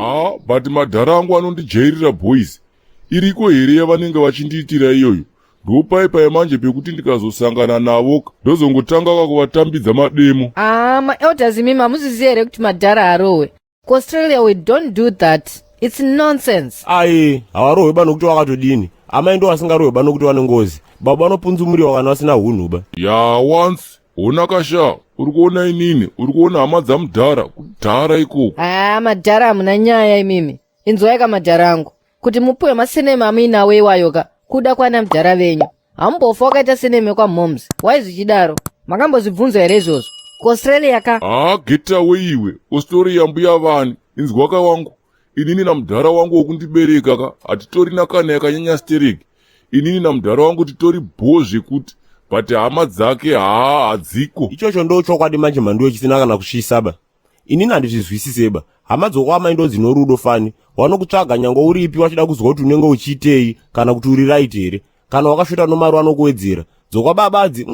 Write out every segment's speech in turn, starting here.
Haa, but madhara angu anondijairira boys. Iriko here yavanenge vachindiitira iyoyo? Ndopai pai manje pekuti ndikazosangana navo ndozongotanga kakuvatambidza mademo. Ah, maelders imimi hamuzizivi here kuti madhara harohwe? KuAustralia we don't do that. It's nonsense. Ai, havarohwe ba nokuti wakatodini. Amai ndo vasingarohwe ba nokuti vane ngozi. Baba vanopunzumuriwa kana vasina hunhu ba. Ya once hona kasha, uri kuona inini, uri kuona hama dzamudhara, kudhara ikoko. Ah, madhara hamuna nyaya imimi. Inzwai ka madhara angu. Kuti mupiwe masurname amuinawo iwayo ka, kuda kwana mudhara venyu. Hamumbofa wakaita surname kwamoms. Why zvichidaro? Makambozvibvunza here izvozvo? KuAustralia ka? Haa, get away iwe. Australia mbuya vani. Inzwaka wangu. Inini namudhara wangu wokundibereka ka, hatitorina kana yakanyanya stereki. Inini namudhara wangu titori bho zvekuti, but hama dzake haa hadziko. Ichocho ndo chokwadi manje mhanduwe chisina kana kusvisa ba. Inini handizvizwisise ba. Hama dzokwamai ndo dzino rudo fani. Wanokutsvaga nyange uripi wachida kuzwa kuti unenge uchiitei kana kuti uri right here. Kana wakashota nomari wanokuwedzera. Dzokwababa adzi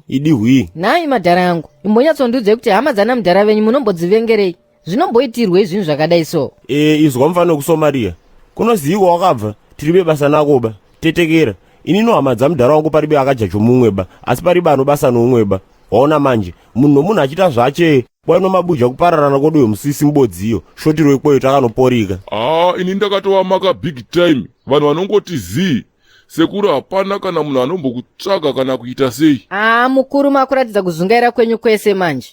idi hwii. Nhai madhara angu, imbonyatsondiudzai kuti hama dzana mudhara venyu munombodzivengerei? Zvinomboitirwei zvinhu zvakadai so? E, izwa mufana wekuSomalia. Kunoziikwa wakabva, tiribe basa nako ba. Tetekera. Ini no hama dzamudhara wangu paribe akadya chomumwe ba, asi paribe anobasa noumwe ba. Waona manje, munhu nomunhu achiita zvache, kwaino mabuja kupararana kodoyo musisi mubodziyo, shotiro ikweyo takanoporika. Haa, ini ndakatovamaka big time. Vanhu vanongoti zii. Sekuru hapana kana munhu anombokutsvaga kana kuita sei. Ah, mukuru makuratidza kuzungaira kwenyu kwese manje.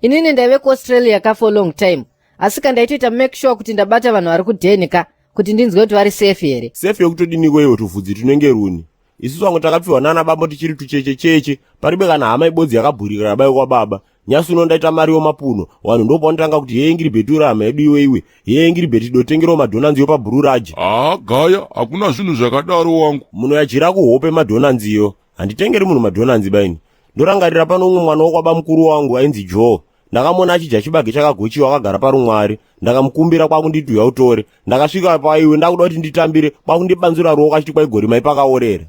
Inini ndaive kuAustralia ka for long time. Asi ka ndaitoita make sure kuti ndabata vanhu vari kudheni ka, kuti ndinzwe kuti vari safe here. Safe yekutodiniko iwe tuvhudzi tunenge runi. Isusu vamwe takapfiwa nana bambo tichiri tucheche cheche, paribe kana hama ibodzi yakabhurika rabai kwababa. Nyasi uno ndaita mari yomapuno, vanhu ndopavanotanga kuti heye ngiribheti uri hama yedu iwe iwe, heye ngiribheti dotengerawo madhonanzi pabhururaji. Haa, gaya, hakuna zvinhu zvakadaro wangu. Munoyajira kuhope madhonanziyo, handitengeri munhu madhonanzi baini. Ndorangarira pano umwe mwana wokwaba mukuru wangu ainzi Joe. Ndakamuona achidya chibage chakagochiwa akagara parumwari. Ndakamukumbira kwakunditi uya utore. Ndakasvika paiwe ndakuda kuti nditambire kwakundibanzura ruoko achiti kwaigorima ipakaorera.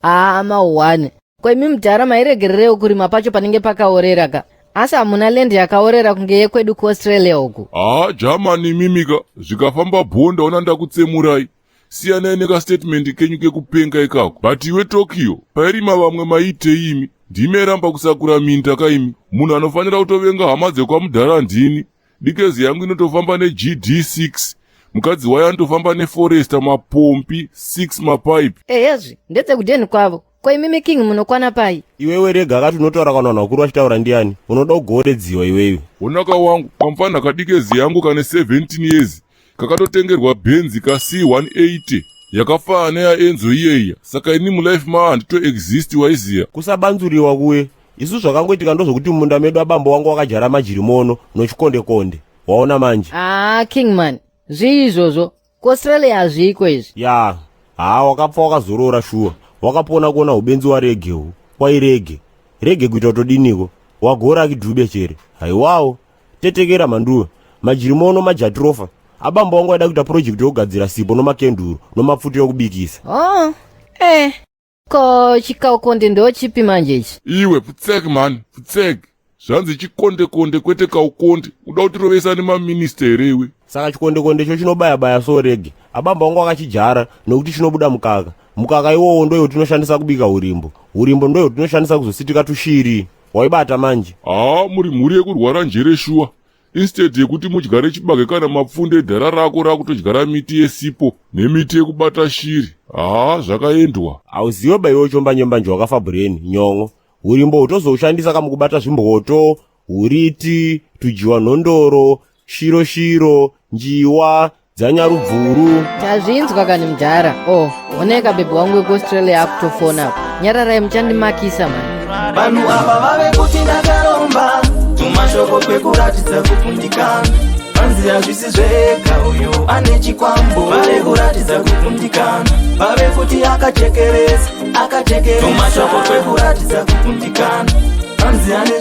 Haa, mauhwane. Ko imi mudhara mairegererewo kurima pacho panenge pakaorera ka? Asi hamuna land yakaorera kunge yekwedu kuAustralia uku. Haa, Germany mimika, zvikafamba bho ndaona ndakutsemurai. Siyanai nekastatement kenyu kekupenga ikako. But iwe Tokyo, pairima vamwe maiitei imi? Ndimi airamba kusakura minda kaimi. Munhu anofanira kutovenga hama dzekwamudhara ndini. Dikezi yangu inotofamba neGD6. Mukadzi wayo anotofamba neForester mapombi 6 mapaipi. Ehezvi, ndedzekudheni kwavo. Ko imimi king munokwana pai? Iwewe rega akati unotaura kana vanhu vakuru vachitaura ndiani? Unoda kugoredziwa iwewe. Honaka wangu, kamufana kadikezi yangu kane 17 years kakatotengerwa Benzi ka C180 yakafanana neyaEnzo iyeiya. Saka ini mulife ma handitoexist waiziya. Kusabanzuriwa kuye. Isu zvakangoitika ndozvokuti mumunda medu abambo wangu wakajara majirimono nochikonde-konde. Waona manje? Ah, Kingman, zvii izvozvo? KuAustralia hazviiko izvi. Ya, haa wakapfa wakazorora shuwa. Wakapona kuona ubenzi waregehu. Kwai rege. Rege kuita kutodiniko. Wagora akidhube chere. Haiwawo. Tetekera mhanduwe. Majirimono majatirofa. Abambo wangu aida kuita project yokugadzira sipo nomakenduru nomapfuta yokubikisa. Oh, eh. Ko chikaukonde ndo chipi manje ichi? Iwe pfutsek man, pfutsek. Zvanzi chikonde-konde kwete kaukonde. Uda kutirovesa nemaminista here iwe? Saka chikonde-konde cho chinobaya-baya so rege. Abambo wangu akachijara nokuti chinobuda mukaka. Mukaka iwowo ndoyo tinoshandisa kubika urimbo. Urimbo ndoyo tinoshandisa kuzositika tushiri. Waibata manje. Haa, muri mhuri yekurwara njere shuwa. Instead yekuti mudyare chibage kana mapfunde, dhara rako rakutodyara miti yesipo nemiti yekubata shiri. Haa, zvakaendwa. Hauziwe ba iwe chombanje mbanje wakafa brain nyon'o. Urimbo hutozoushandisa kamukubata zvimboto, huriti, tujiwa nhondoro, shiro shiro, njiwa, dzanyarubvuru. Tazvinzwa kani mudhara. Oh, oneka bhebhi wangu wekuAustralia akutofona apa. Nyararai muchandimakisa mani. Vanhu ava vave kuti ndakaromba, tumashoko kwekuratidza kukundikana. Vanzi hazvisi zvega, uyu ane chikwambo. Vave kuratidza kukundikana, vave kuti akachekeresa, akachekeresa. Tumashoko kwekuratidza kukundikana, vanzi ane